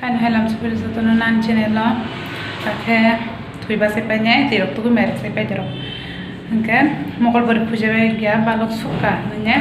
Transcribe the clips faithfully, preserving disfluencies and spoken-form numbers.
Ani hai lam sipir jotono nan channel o. Akhe thwiba se painai, twi rok tugui mai rok se pai dorok. Hingke mokol bori puja bai gya balok sukha nanya.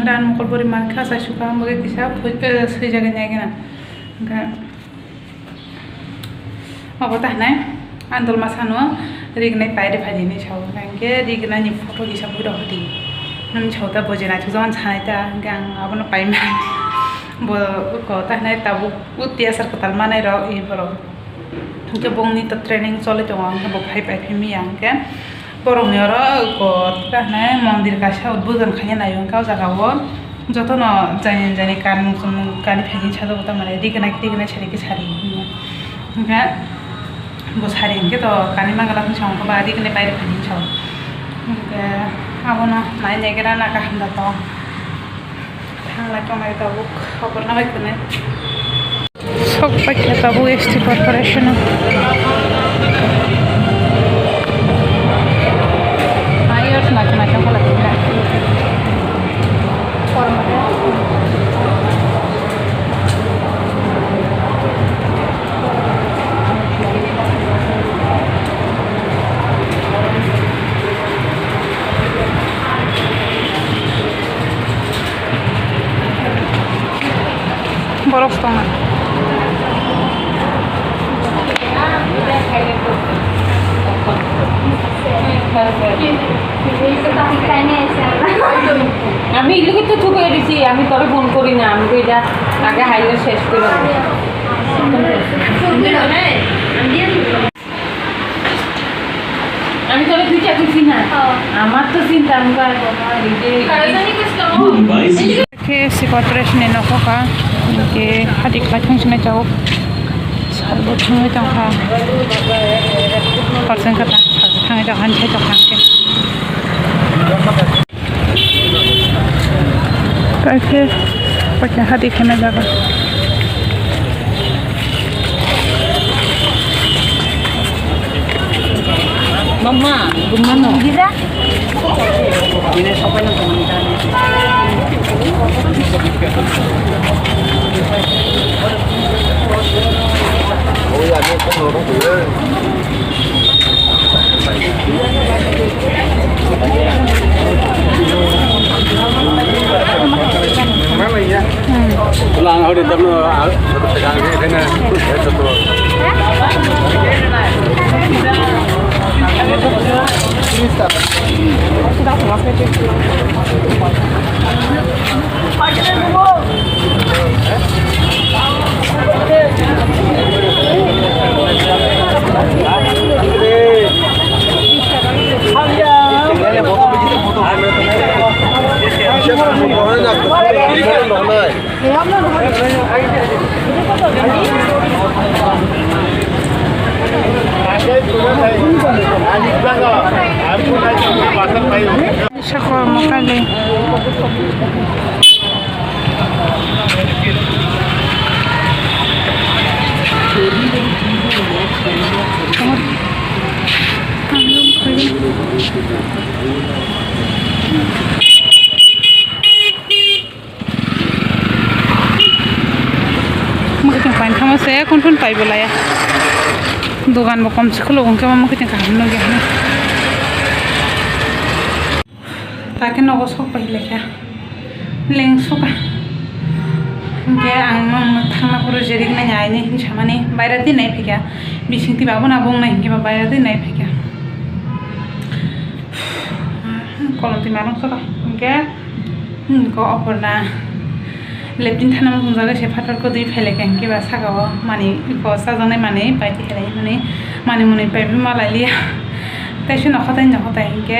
Ran mokol bori mankha sa sukha ang bagwi kisa pui-, eh, sui jaga nyai gana. Hingke obo ta hinai andol masano rignai paide phaidi hinwi sao. Hingke rignai ni photo kisa bui rok hodi. Nung sao ta boje naithok jagani sanai ta, hingke ang abono paimani. Bo ko ta hinai tabuk utti asar kwtal manai rok, i borok. Hingke bongni to training choli tongo, hingke bo phai phai phimya hingke borokni oro ko ta hinai mondir kaisa udbojon khaina naio hingke o jaga o jotono jani jani kanmung chumung kani phaikhe sajagwi tongmani rignai rignai sari khe sari hingke bo sari hingke to kani mangala hwnwi sa hwnba rignai baire phaikhe sa hwnke abono nai naigra na kaham da tong. Thanglai tonglai tabuk, oborno bai khwnwi. Sok paikha tabuk S T corporation o. Ayos naithok naithok khe lai. Borok tongo. আমি এগুলোকে তো ঠুকে দিছি, আমি তোরে ফোন করি না, আমি তো এটা আগে হাইলে শেষ করে দেবো। আমি তোরে দুইটা কইছি না? হ্যাঁ। আমার তো চিন্তা, আমি তো আর কথা দিতে। Khe si corporation ni nokho ka, hingke hati khlai thung sinai chao. Salbo thungwi tongkha. Percent kata, salbo thangwi tongkha, ani sai tongkha hingke. Kaisa, kaisa hati khena jaga. Mama, gumano. Gida? Sakol mo kali. Mwkhwtwng painthamo se, kunthun paibo laya. Dogan bo kom se khuluk, hwnkhe ma mwkhwtwng kaham nukya hwnwi. Takhe nogo sok pai lekha. Leng suka. Hwnkhe ang no thangna phuru jerik nai nai ni hinwi samani, baira twi nai phikha. Bising twi ba abono bong nai hinkhe ba baira twi nai phikha. Kolom twi marung suka. Hwnkhe Hmm, ko Oporna leptin thana mung jaga se phatar ko dui phele khe, hwnkhe ba saka o mani ko chajaknai mani pai khe khelai mani, mani muni pai ma lai liya. Tai se nokha tai nokha tai hwnkhe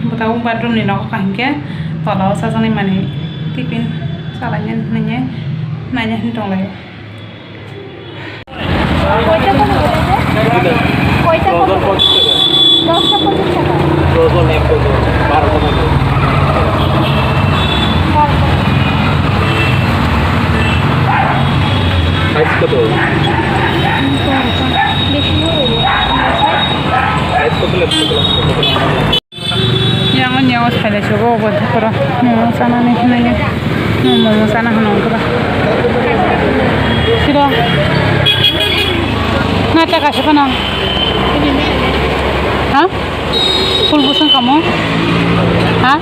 bwtao bathroom ni nokha hwnkhe tola o chajaknai mani tiffin chalai nani hinwi naina hinwi tong lai o. কয়টা করে বলেছে? কয়টা করে? দশটা পঁচিশ টাকা। দশটা পঁচিশ টাকা। ডজন এক ডজন, বারো টা। বারো টা। সাইজ কত? বেশি হবে। সাইজ কত লাগবে? Yang ani awas phailai se bo bo thokro momo chana ni hinwi ni momo chana hwnwi khe ba siro Kaisa phano. Ha? Full buswng kamo? Ha?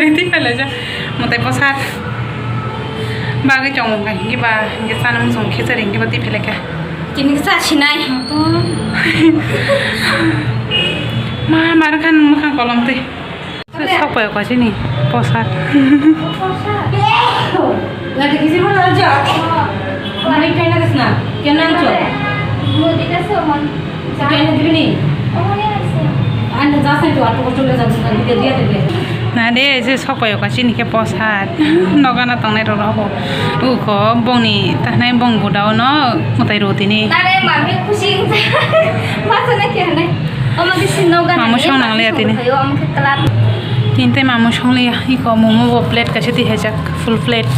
Twi phailai jak, mwtai bwsa bagwi chongmung hai hwnki ba, hwnki chana muchung khichari hwnki ba twi phailai kha. Tini khe cha sinai. Ma, ma rwkha nwng mwkhang kolom twi. Sok pai kha chini posat. Lati kisi mana aja. Mana ikan ada sana. Kena aja. Mau dikasih man. Kena dibini. Anda jasa itu aku kocok dia dia dia. Na de, je sok pai kha chini khe posat. Nogana tongnai rok rok. Uko bongni tahnai bong budao no mutai rotini. Tare mami khusi. Masa na khe ne. Omo khe sinno gana. Mamu song nang le tini. Thayo, omo khe club. Tini tei mamu song le ya. Iko momo bo plate kaisa tihajak, full plate.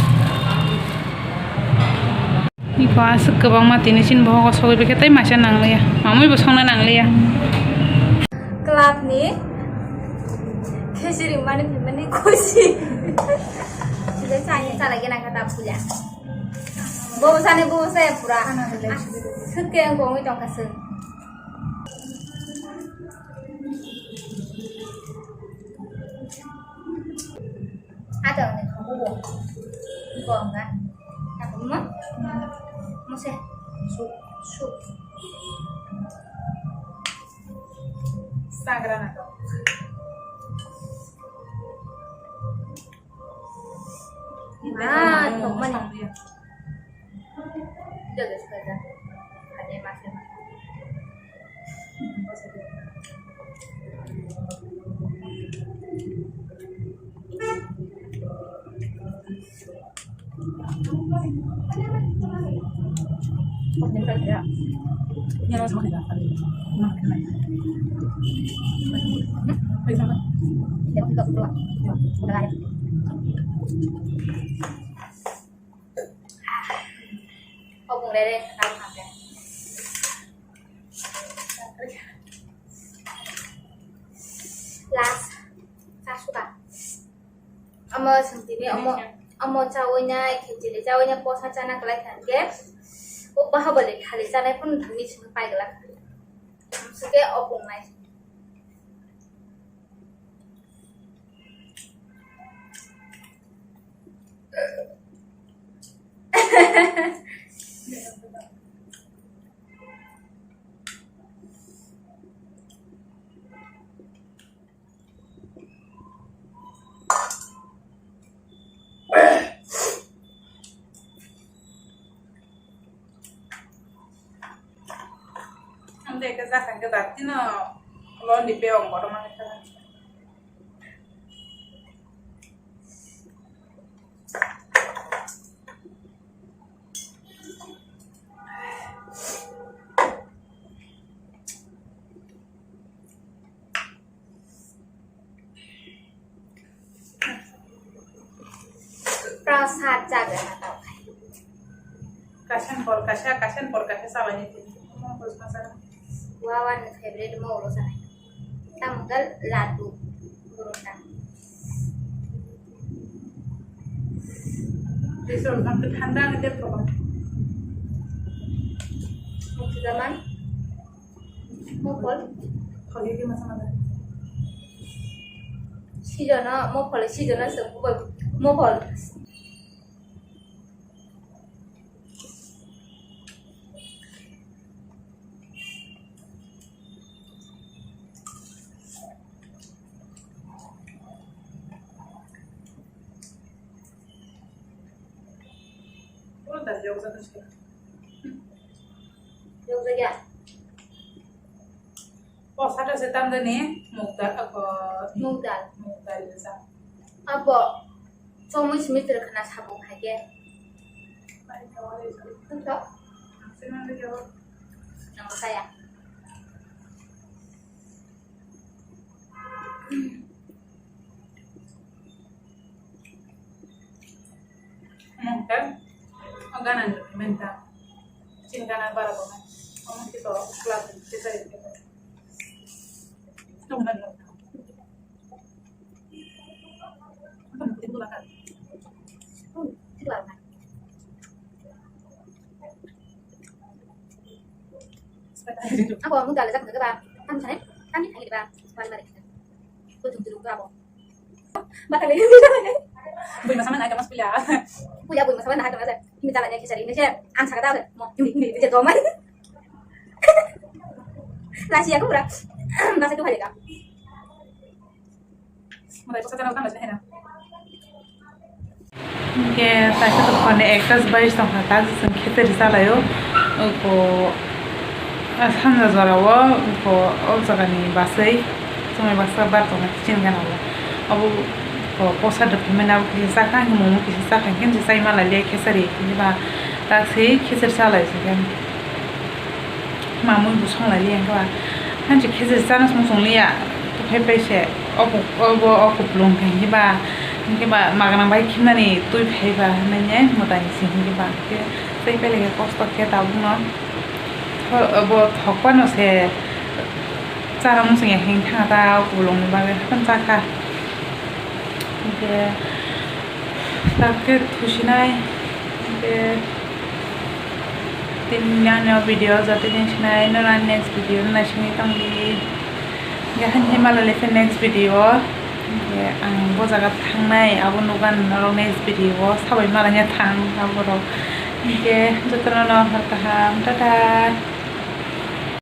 Iko aswk kwbangma tini chini bohogo sogwi bikhe tei maisa nang le ya. Mamui bo songna nang le ya. Club ni khejuri mani phimani khusi. Tei chani chalai gana kha ta puja. Bo sani bo se pura. Aswk khe wngwi tongkha se. Ada ni kamu bo. Ko enggak. Aku mau. Mau sih. Sup, sup. Sagra na to. Ah, thok mani. Jaga suka ja. Ada masih. Last. Sasuka. Omo songtini, omo, omo chawi na, khichiri chawi na, posa chana kwlai kha hwnkhe, o bahabole thali chanai phano thangwi songwi pai glak. Sike opung nai. Ang de ka jakhang ka dati no lon di pe ong boro mani kha. Sat jaga na tao khai. Kasen por kaisa, kasen por kaisa chalai ni tini. Wawa ni favorite mo ulo sanai. Tamo dal ladu. Burunda. Desa ulo kan thanda ngetek ko. Mukti daman. Mopol. Tholi ke masa masa. Sijono mopol, sijono se mopol. Yokjakya. O sata se tamjani mukdal ako. Mukdal. Mukdal sa. Abo chomui simi tere khana sabung hai ke. Tungso? Nang saya. Mungkin, oh, ganan dulu, minta. Chin ganan bara bana. Kamu kita kelas kita itu. Tunggu dulu. Ako mukdal jak nang ba. Tam sanai, tam ni thani ba. Wal mare. Ko tum tum ba bo. Ba kale. Bui masa mana kamas puya. Puya bui masa mana kamas. Ini jalan yang kisari ini saya. Ang sakata mo. Ini ini dia doman. Nasi aku pura. Masa tu hari ka. Hingke taisa tongphani ekta bai tongkha, ta chwng kheteri chalaio. Uko, ah, sanja jorao uko o jagani basai chumui baksa bar tongkha chini gana o. Abo uko posa dophaimani abo kisa chakha, hingke momo kisa chakha, hingke chai malai liya kheteri, hingke ba ta se kheteri chalai se. Mamui bo song lai liya hwnkhe ba, hanchi khechi chana song song liya, tukhai pai se, o kok-, o bo o kupulung khe hwnkhe ba, hwnkhe ba magrang bai khimnani twi phai ba hinwi ne mwtai se hwnkhe ba, hwnkhe tei belai khe kosto khe tabukno, tho-, bo thok phano se chana muchung ya hwnkhe thangkha ta o kupulungni bagwi haphano chakha. Hwnkhe tak khe thusinai, hwnkhe tini ani o video o joto ni sinai, norok ani next video no naisingwi tongdi. Hwnkhe haini malai lai khe next video o, hwnkhe ang bo jaga thangnai, abo nukha norok next video o sabai malai ya thang aborok. Hwnkhe jotono no hor kaham, tata.